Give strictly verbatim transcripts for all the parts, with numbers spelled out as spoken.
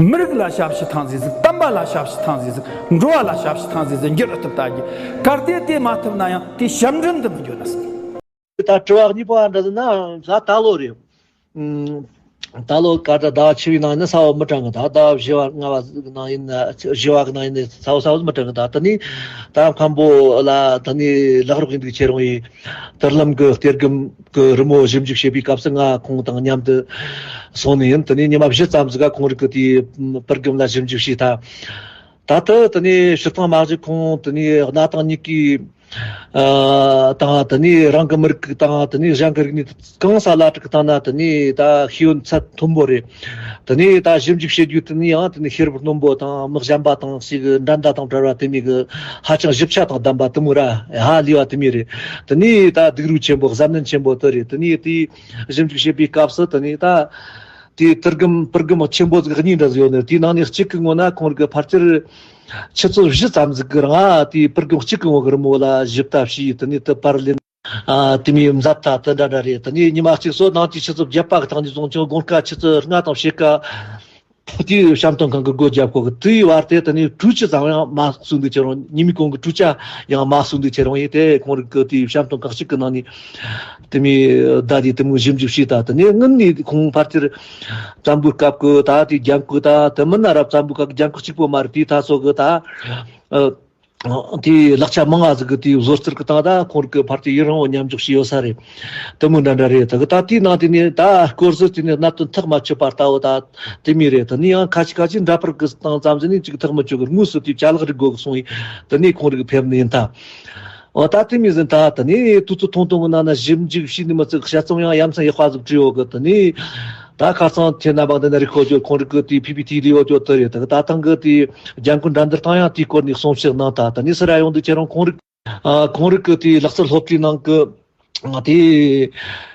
མི་རིགས་ལ་ཞབས་ཕྱི་ཐང་ཟིག་ཟིག་བསྟན་པ་ལ་ཞབས་ཕྱི་ཐང་ཟིག་ཟིག་འགྲོ་བ་ལ་ཞབས་ཕྱི་ཐང་ཟིག་ཟིག་འགྱུར་ཐུབ་ལྟ་རྒྱུ། གལ་ཏེ་དེ་མ་ཐུབ་ན་ཡང་དེ་ཞབས་འདྲེན་དུ་མི་འགྱུར་ན་ཟིག་ད་དྲི་བ་གཉིས་པ་འདྲ་ཟིག་ན་ད་ད་ལོ་རེད། ཨུམ། ད་ལོ་ཀ་ད་ཟླ་བ་བཅུ་པའི་ནང་ནས་ས་བོན་མི་གྲངས་གི། ད་ཟླ་བ་བཞི་བ་ལྔ་བ་ནང་ཡིན་ན། བཞི་བ་གི་ནང་ཡིན་ན་ས་བོན་ས་བོན་མི་གྲངས་གི། ད་དེ་ནས་ད་མཁན་པོ་ལ་དེ་ནས་ལག་རོགས་ཡིན་འདུག་ཁྱེད་རང་ཡིན། དུར་ལམ་གི་གཏེར་སྒམ་གི་རི་མོ་ཞིབ་འཇུག་བྱེད་པའི་སྐབས་སུ་ང་ཁོང་དང་མཉམ་དུ་སོང་ནས་ཡིན། དེ་ནས་ཉི་མ་བཞི་ཙམ་ཟིག་ག་ཁོང་རིག་གི་དེའི་པུར་སྒམ་ལ་ཞིབ་འཇུག་བྱས། ད་ད་ལྟ་དེ་ནས་ཕྱིར་བཏང་མ་བྱས་གོང་དེ་ནས་གནའ་དེང་གཉིས་ཀའི་ཨ་དང་། དེ་ནས་རང་གི་མི་རིགས་དང་། དེ་ནས་གཞན་གྱི་རིག་གནས་གང་ས་བླ་སྤྲུག་བཏང་ན། དེ་ནས་ད་ཤེས་ཡོན་ཚད་མཐོན་པོ་རེད། དེ་ནས་ད་ཞིབ་འཇུག་བྱེད་རྒྱུ་དེ་ནས་ཡང་དེ་ནས་ཤེས་རབ་རྣོན་པོ་དང་མི་གཞན་པ་དང་ཞིག་འགྲན་ཟླ་དང་བྲལ་བ་དེ་མོ་གི་ཧ་ཅང་ཞིབ་ཆ་དང་ལྡན་པ་དེ་མོ་ར་ཧ་ལས་པ་དེ་མོ་རེད། དེ་ནས་ད་སྡུག་རུས་ཆེན་པོ་གཟབ་ནན་ཆེན་པོ་དེ་རེད། དེ་ནས་དེ་ཞིབ་འཇུག་བྱེད་པའི་སྐབས་སུ་དེ་ནས་ད་དེ་དུར་སྒམ་པུར་སྒམ་ཆེན་པོ་ཟིག་གཉིས་འདྲ་ཟིག་ཡོད་ནི། དེའི་ནང་ནས་གཅིག་གི་ངོ་ན་ཁོང་གི་ཕལ་ཆེར་ཆུ་ཚོད་བཞི་ཙམ་ཟིག་གི་རིང་ཨ་དེའི་པུར་སྒམ་གཅིག་གི་ངོ་གི་རི་མོ་ལ་ཞིབ་ལྟ་བྱས། དེ་ནས་དེ་པར་ལེན། ཨ་དེ་མོ་མཛད་ཐབས་དེ་འདྲ་འདྲ་རེད། དེ་ནས་ཉི་མ་གཅིག་སོ་ནང་གི་ཆུ་ཚོད་བརྒྱད་པ་གི་སྟེང་ནས་བཟུང་ཅིང་དགོང་ཁ་ཆུ་ཚོད་ལྔ་དང་ཕྱེད་ཀ་དེའི་བཤམས་སྟོན་ཁང་གི་སྒོ་བརྒྱབ་གོ་གི། དེའི་བར་དེ་དེ་ནས་དྲོས་ཆུ་ཙམ་ཡང་མ་བསྲུངས་འདུག་ཁྱེད་རང་། ཉི་མའི་གུང་གི་དྲོས་ཆ་ཡང་མ་བསྲུངས་འདུག་ཁྱེད་རང་ཡིན། དེ་ཁོང་རིག་གི་དེའི་བཤམས་སྟོན་ཁང་གཅིག་གི་ནང་ནས་དེ་མོ་ད་དེ་དེ་མོ་ཞིབ་འཇུག་བྱས། ད་དེ་ནས་སྔོན་ནས་ཁོང་ཕལ་ཆེར་བཙན་པོའི་སྐབས་ཀྱི་ད་དེའི་རྒྱན་གོས། ད་དེ་མིན་ན་ར་བཙན་པོའི་སྐབས་ཀྱི་རྒྱན་གོས་གཅིག་པོ་མ་རེད། དེའི་ད་ཚོ་གི་ད་ཨ། དེའི་ལག་ཆ་མང་ང་ཟིག་གི་དེའི་བཟོ་རྩལ་གི་སྟེང་ད་ཁོང་རིག་གི་ཕལ་ཆེར་ཡུན་རིང་བོ་མཉམ་འཇོག་བྱས་ཡོད་ས་རེད། དེ་མོ་འདྲ་འདྲ་རེད། ད་གི་ད་དེའི་ནང་དེ་ནས་ད་སྐོར་ཟིག་དེ་ནས་གནད་དོན་ཐག་མ་ཆོད་པ་ལྟ་བུ་ད་དེ་མོ་རེད། དེ་ནས་ཡང་ཁ་ཤས་ཁ་ཤས་འདྲ་པར་གི་སྟེང་ཙམ་ཟིག་ནས་ཅིག་ཐག་མི་ཆོད་གི། དངོས་སུ་དེའི་ཅ་ལག་རིག་དགོས་གི་སོང་ཡིན། དེ་ནས་ཁོང་རིག་ཕེབས་ནི་ཡིན་ད། འོ་ད་དེ་མོ་ཟིག་ད་དེ་ནས་དུས་ཚོད་ཐུང་ཐུང་གི་ནང་ན་ཞིབ་འཇུག་བྱས་ནས་མི་ཚད་དཔྱད་རྩོམ་ཡང་ཡ་མཚན་ཡག་པ་ཟིག་བྲིས་ཡོད་གི། དེ་ནས་ད་ཁ་སང་ཁྱེད་རྣམ་པ་འདི་ན་རིག་ཁོ་ཅོ་ཁོང་རིག་གི་དེའི་ཕི་ཕི་ཐི་ལས་ཡོད་ཅོ་དེ་རེད། ད་ད་ཐེངས་གི་དེའི་རྒྱན་གོས་འགྲན་བསྡུར་སྟེང་ཡང་དེའི་སྐོར་ནས་གསུང་བཤད་གནང་། ད་དེ་ནས་སུ་ར་ཡོང་དུས་ཁྱེད་རང་ཁོང་རིག་ཨ་ཁོང་རིག་གི་དེའི་ལག་རྩལ་སློབ་གྲྭའི་ནང་གི་དེ་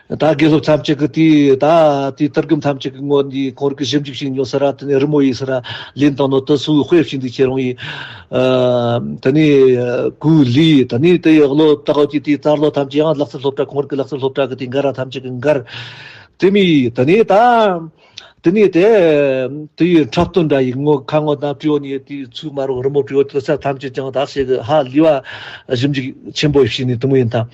ད་དགེ་སློབ་ཐམས་ཅད་ཀྱི་དེ་ད་དེ་དུར་སྒམ་ཐམས་ཅད་ཀྱི་ངོས་ནས་ཁོང་རིག་གི་ཞིབ་འཇུག་བྱས་ཡོད་ས་ར། དེ་ནས་རི་མོ་ཡིན་ས་ར་ལེན་བཏང་ནོ་དེ་ཚོའི་དཔེ་བྱས་འདུག་ཁྱེད་རང་ཡིན། ཨ་དེ་ནས་གོས་ལས། དེ་ནས་དེ་བློ་བཏགས་ཀྱི་དེ་རྩ་བློ་ཐམས་ཅད་ཡང་ལག་རྩལ་སློབ་གྲྭ་ཁོང་རིག་གི་ལག་རྩལ་སློབ་གྲྭ་གི་དེ་འགའ་ར་ཐམས་ཅད་ཀྱི་འགར་དེ་མོ་ཡིན། དེ་ནས་ད། དེ་ནས་དེ་དེ་ཡི་འཁྲབ་སྟོན་འདྲ་ཡི་ངོ་ཁ་ངོ་ན་བྲིས་ནས་དེའི་ཚུལ་མ་རུང་རི་མོ་བྲིས་དེ་ཚོ་ཐམས་ཅད་ཀྱང་ད་ཞིག་ཧ་ལས་པ་ཞིབ་འཇུག་ཆེན་པོ་བྱས་ནས་དེ་མོ་ཡིན་ད།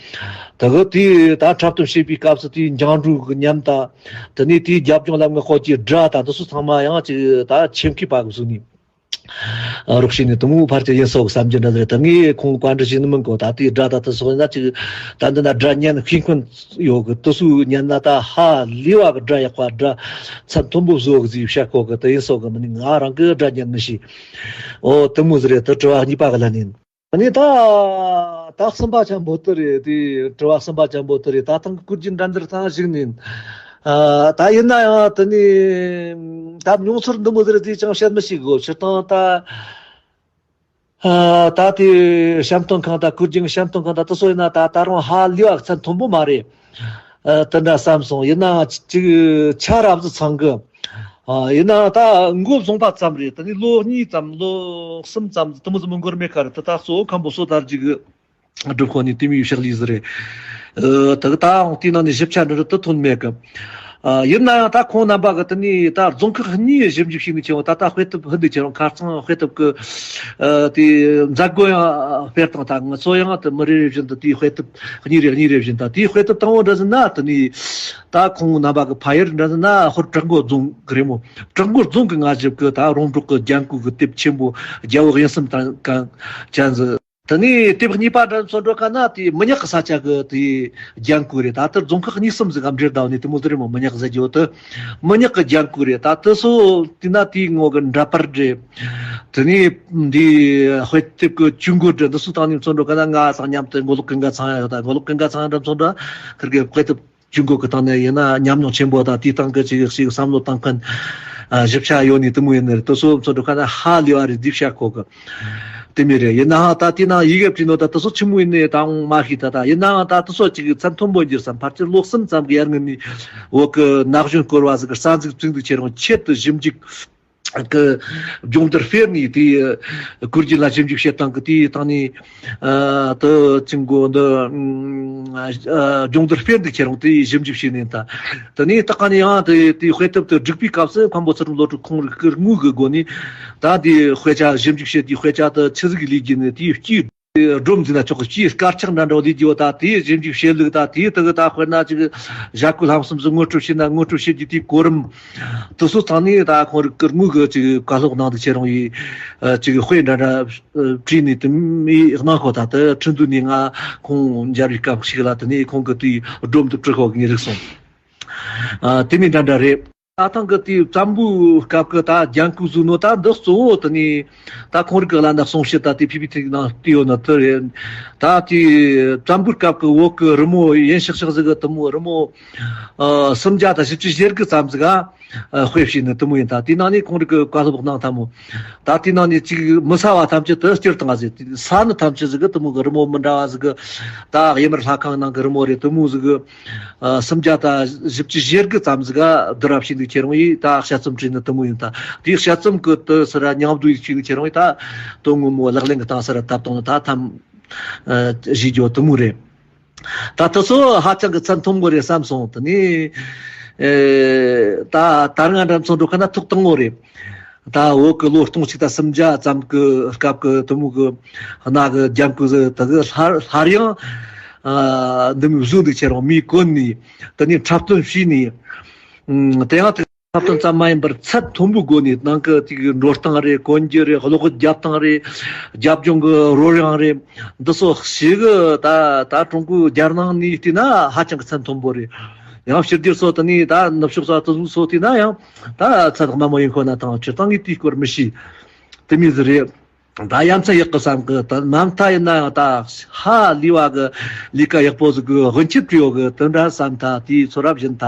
ད་གི་དེ་ད་འཁྲབ་སྟོན་བྱེད་པའི་སྐབས་སུ་དེའི་འགྱང་འགྲོས་ཀྱི་ཉམས་དང་། དེ་ནས་དེའི་རྒྱབ་ལྗོངས་ལ་ངོ་ཁོག་གི་སྒྲ་དང་དེ་ཚོ་ཚང་མ་ཡང་ཅིག་ད་ཆེད་མཁས་པ་གི་གཟུགས་ནས་རོགས་བྱས་ནས་དེ་མོ་ཕར་ཅིག་ཡིན་སོགས་བསམ་རྒྱུ་འདྲ་རེད། ད་ངས་ཁོང་བཀའ་འདྲི་བྱས་ནི་མིན་གོ། ད་དེའི་སྒྲ་དང་དེ་ཚོ་ཡིན་ན་ཅིག་ད་འདི་ན་སྒྲ་སྙན་ཤེས་མཁན་ཡོད་གི། དེ་ཚོའི་ཉན་ན་ད་ཧ་ལས་པ་གི་སྒྲ་ཡག་པ་སྒྲ་ཚད་མཐོན་པོ་བཟོ་གི་ཟིག་བཤད་གོ་གི། དེ་ཡིན་སོགས་གི་མི་ནི་ང་རང་གི་སྒྲ་ཉན་མི་ཤེས། ཨོ་དེ་མོ་ཟིག་རེད། དེ་དྲི་བ་གཉིས་པ་གི་ལན་ཡིན། ཨ་ནི་ད་ད་གསུམ་པ་ཅན་པོ་དེ་རེད། དེ་དྲི་བ་གསུམ་པ་ཅན་པོ་དེ་རེད། ད་ཐེངས་ཀྱི་བཀོད་སྒྲིག་འགྲན་བསྡུར་སྟེང་ཞུགས་ནས་ཨ་ད་ཡིན་ན་ཡང་དེ་ནི་ད་མྱོང་ཚོར་འདི་མོ་ཟིག་རེད་ཟིག་ཅང་བཤད་མི་ཤེས་གོ། སྤྱིར་བཏང་ད། ཨ་ད་དེ་བཤམས་སྟོན་ཁང་དང་བཀོད་སྒྲིག་བཤམས་སྟོན་ཁང་དང་དེ་ཚོ་ཡིན་ན་ད་ད་རུང་ཧ་ལས་པ་ཚད་མཐོན་པོ་མ་རེད། ཨ་དེ་འདྲ་བསམ་སོང་། ཡིན་ནའང་ཅིག་ཆ་རབ་ཟིག་ཚང་གི། ཨ་ཡིན་ནའང་ད་མགོ་བཟུང་པ་ཙམ་རེད། དེ་ནས་ལོ་གཉིས་ཙམ་ལོ་གསུམ་ཙམ་དེ་མོ་ཟིག་མི་འགོར་མེད་ཁ་རེད། དེ་ད་གཙོ་བོ་མཁན་པོ་སོ་དར་རྒྱུ་གི་སྒྲུབ་ཁོ་ནས་དེ་མོའི་ཕྱག་ལས་ཟིག་རེད། ཨ་ད་གི་ད་འོང་དེའི་ནང་ནས་ཞིབ་ཆ་འདྲི་རུ་དེ་ཐོན་མེད་གི། ཨ་ཡིན་ན་ཡང་ད་ཁོང་རྣམ་པ་གི་དེ་ནས་ད་རྫོང་ཁག་གཉིས་ཞིབ་འཇུག་བྱས་ནས་ཁྱེར་འོང་། ད་ལྟ་དཔེ་དེབ་ཧིན་དུ་ཁྱེར་འོང་། ཁ་རྩང་དཔེ་དེབ་ཀྱི་ཨ་དེ་མཛད་སྒོ་ཡང་སྤེལ་བཏང་། ད་ང་ཚོ་ཡང་དེ་མི་རེ་རེ་བཞིན་དུ་དེའི་དཔེ་དེབ་གཉིས་རེ་གཉིས་རེ་བཞིན། ད་དེའི་དཔེ་དེབ་དང་པོ་འདྲ་ཟིག་ན་དེ་ནས་ད་ཁོང་རྣམ་པ་གི་ཕ་ཡུལ་འདྲ་ཟིག་ན་ཧོར་བྲག་འགོ་རྫོང་གི་རེད་མོ། བྲག་འགོ་རྫོང་གི་སྔ་ཞབས་ཀྱི་ད་རོང་འབྲོག་གི་རྒྱན་གོས་ཀྱི་དེབ་ཆེན་པོ་རྒྱལ་པོ་དབེན་གསུམ་དང་གང་ཅན་ཟིག་དེ་ནས་དེབ་གཉིས་པ་འདྲ་ཚོ་འགྲོ་ཁ་ན་དེ་མི་ཉག་གི་ས་ཆ་གི་དེ་རྒྱན་གོས་རེད། ད་ལྟ་རྫོང་ཁག་གཉིས་གསུམ་ཟིག་ག་འབྲེལ་བསྡད་ནས་དེ་མོ་ཟིག་རེད་མོ། མི་ཉག་ཟེར་རྒྱུ་དེ་མི་ཉག་གི་རྒྱན་གོས་རེད། ད་དེ་ཚོ་དེ་ན་དེའི་ངོ་གི་འདྲ་པར་རེད། དེ་ནས་འདི་དཔེ་དེབ་ཀྱི་ཇུས་འགོད་རེད། འདི་ཚོ་བཏང་ནས་ཚོ་འགྲོ་ཁ་ན་ང་ཚང་མཉམ་དུ་མགོ་ལོག་ཀུན་དགའ་ཚང་ཡ་ཡོད། ད་མགོ་ལོག་ཀུན་དགའ་ཚང་ཡ་འདྲ་ཚོ་འདྲ་ཁིར་གི་དཔེ་དེབ་ཇུས་འགོད་ཀྱི་སྟེང་ནས་ཡིན་ན་ཉམས་མྱོང་ཆེན་པོ་དང་དེའི་སྟེང་གི་ཅིག་ཞིག་བསམ་བློ་བཏང་མཁན་ཨ་ཞིབ་ཆ་ཡོད་ནི་དེ་མོ་ཡིན་ནི་རེད། དེ་ཚོ་ཚོ་འགྲོ་ཁ་ན་ཧ་ལས་པ་རེད་ཟེར་བཤད་གོ་གི། དེ་མོ་རེད། ཡིན་ནའང་ད་དེ་ནང་ཡི་གེ་བྲིས་ནོ་ད་དེ་ཚོ་ཆི་མོ་ཡིན་ནི་ད་མ་ཤེས། ད་ད་ཡིན་ནའང་ད་དེ་ཚོ་ཅིག་ཚད་མཐོན་པོ་འགྱུར་བསམ། ཕལ་ཆེར་ལོ་གསུམ་ཙམ་གི་ཡར་སྔོན་ནས་བོད་ཀྱི་ན་གཞོན་སྐོར་བ་ཟིག་གི་རྩ་འཛུགས་བཙུགས་འདུག་ཁྱེར་འོང་ཆེད་དུ་ཞིབ་འཇུག་གི་སྦྱོང་བརྡར་སྤེལ་ནས་དེ་གུར་རྒྱུན་ལ་ཞིབ་འཇུག་བྱེད་སྟངས་གི་དེའི་སྟེང་ནས། ཨ་དེ་ཅིག་གོ་འདི་ཨ་སྦྱོང་བརྡར་སྤེལ་འདུག་ཁྱེད་རང་དེ་ཞིབ་འཇུག་བྱས་ནས་ད། དེ་ནས་ད་ག་ནས་ཡང་དེ་དེ་དཔེ་དེབ་དེ་བསྒྲིགས་པའི་སྐབས་སུ་མཁན་པོ་ཚུལ་ཁྲིམས་བློ་གྲོས་ཁོང་རང་གི་དངོས་གི་སྒོ་ནས་ད་དེ་དཔེ་ཆ་ཞིབ་འཇུག་བྱེད་དུས་དཔེ་ཆ་དེ་ཆི་ཟིག་གི་ལས་རྒྱུ་ནི་དེའི་སྤྱིའི་སྒྲོམ་འཛིན་ན་ཆོག་གི། སྤྱིའི་དཀར་ཆག་འདྲ་འདྲ་བ་ལས་རྒྱུ་བ་ད་དེའི་ཞིབ་འཇུག་བྱེད་ལུགས། ད་དེའི་དེ་གི་ད་དཔེར་ན་ཅིག་ཞྭ་གོས་ལྷམ་གསུམ་ཟིག་ངོ་སྤྲོད་བྱས་ན་ངོ་སྤྲོད་བྱེད་རྒྱུ་དེའི་གོ་རིམ་དེ་ཚོ་ཚང་ནས་ད་ཁོང་རང་གི་དངོས་གི་ཅིག་བཀའ་སློབ་གནང་འདུག་ཁྱེད་རང་ཡིས་ཨ་ཅིག་དཔེ་འདྲ་འདྲ་ཨ་བྲིས་ནས་དེ་མོ་གནང་ཤོག་ད་དེ་ཁྲིན་ཏུའུ་ནས་ང་ཁོང་མཇལ་བའི་སྐབས་ཤིག་ལ་དེ་ནས་ཁོང་གི་དེའི་སྒྲོམ་དེ་བྲི་ཤོག་གི་ངས་རིག་སོང་། ཨ་དེ་མོ་འདྲ་འདྲ་རེད། ད་ཐེངས་གི་དེའི་བཙན་པོའི་སྐབས་ཀྱི་ད་རྒྱན་གོས་བཟོས་ནོ་ད་འདི་གཙོ་བོ་དེ་ནས་ད་ཁོང་རང་གི་བླ་ན་གསུང་བཤད་ད་དེ་ཕི་ཕི་ཐིག་ནང་བལྟས་ཡོད་ན་དེ་རེད། ད་དེའི་བཙན་པོའི་སྐབས་ཀྱི་བོད་ཀྱི་རི་མོ་ཡན་ཤག་ཤག་ཟིག་གི་དེ་མོ་རི་མོ་ཨ་སུམ་བརྒྱ་དང་བཞི་བཅུ་ཞེ་དགུ་ཙམ་ཟིག་ག་ཨ་དཔེ་བྱས་ནས་དེ་མོ་ཡིན། ད་དེའི་ནང་ནས་ཁོང་རང་གི་བཀའ་སློབ་གནང་ཐལ་མོ། ད་དེའི་ནང་ནས་ཅིག་མི་ཟ་བ་ཐམས་ཅད་དེ་སྐྱུར་བཏང་ཟིག། ས་ནི་ཐམས་ཅད་ཟིག་གི་དེ་མོ་གི་རི་མོ་མི་འདྲ་བ་ཟིག་གི་ད་གཡུ་མར་ལྷ་ཁང་ནང་གི་རི་མོ་རེད། དེ་མོ་ཟིག་གི་ཨ་སུམ་བརྒྱ་དང་བཞི་བཅུ་ཞེ་དགུ་ཙམ་ཟིག་ག་བསྡུར་བ་བྱས་འདུག་ཁྱེད་རང་ཡིས་ད་དཔྱད་རྩོམ་བྲིས་ནི་དེ་མོ་ཡིན། ད་དེའི་དཔྱད་རྩོམ་གི་དེ་ཟེར་ར་མཉམ་བསྡུས་ཡིག་ཆ་ནི་ཁྱེད་རང་ཡིས་ད་དོན་ངོ་མ་ལག་ལེན་གི་སྟངས་ཟེར་ར་བཏབ་བཏང་ནི་ད་ཐམ་ཨ་བཞེས་རྒྱུ་དེ་མོ་རེད། ད་དེ་ཚོ་ཧ་ཅང་གི་ཚད་མཐོན་པོ་རེད་བསམ་སོང་། དེ་ནས་ཨེ་ད་ད་སྔ་འདྲ་མཚོན་འགྲོ་ཁ་ན་ཐོག་དང་པོ་རེད། ད་བོད་ཀྱི་ལོ་སྟོང་གཅིག་དང་སུམ་བརྒྱ་ཙམ་གྱི་སྐབས་ཀྱི་དེ་མོ་གི་གནའ་གི་རྒྱན་གོས་ཟིག་དེ་གི་སླར་སླར་ཡང་ཨ་འདི་མོ་བཟོས་འདུག་ཁྱེད་རང་མིས་གོན་ནས། དེ་ནས་འཁྲབ་སྟོན་བྱས་ནས། ཨུམ་དེ་ཡང་དེ་འཁྲབ་སྟོན་ཙམ་མ་ཡིན་པར་ཚད་མཐོན་པོའི་སྒོ་ནས་ནང་གི་དེ་གི་འགྲོ་སྟངས་རེད། གོན་རྒྱུ་རེད། གློག་རྒྱབ་སྟངས་རེད། རྒྱབ་ལྗོངས་ཀྱི་རོལ་དབྱངས་རེད། འདི་ཚོ་ཞིག་གི་ད་ད་ཀྲུང་གོའི་རྒྱལ་ནང་ནས་བལྟས་ན་ཧ་ཅང་གི་ཚད་མཐོན་པོ་རེད། ཡང་ཕྱི་རྒྱལ་ཚོ་དེ་ནས་ད་ནུབ་ཕྱོགས་ཚོ་དེ་ཚོ་བལྟས་ན་ཡང་ད་ཚད་དམའ་མོ་ཡིན་ཁོ་ན་དང་། སྤྱིར་བཏང་ངས་དེའི་སྐོར་མི་ཤེས། དེ་མོ་ཟིག་རེད། ད་ཡ་མཚན་ཡག་གི་བསམ་གི། ད་མ་མཐའ་ཡིན་ན་ཡང་ད་ཧ་ལས་པ་གི་ལས་ཀ་ཡག་པོ་ཟིག་གི་དབུ་འཁྱིད་བྲིས་ཡོད་གི། དེ་འདྲ་བསམ། ད་དེའི་ཚོར་བ་བཞིན་ད།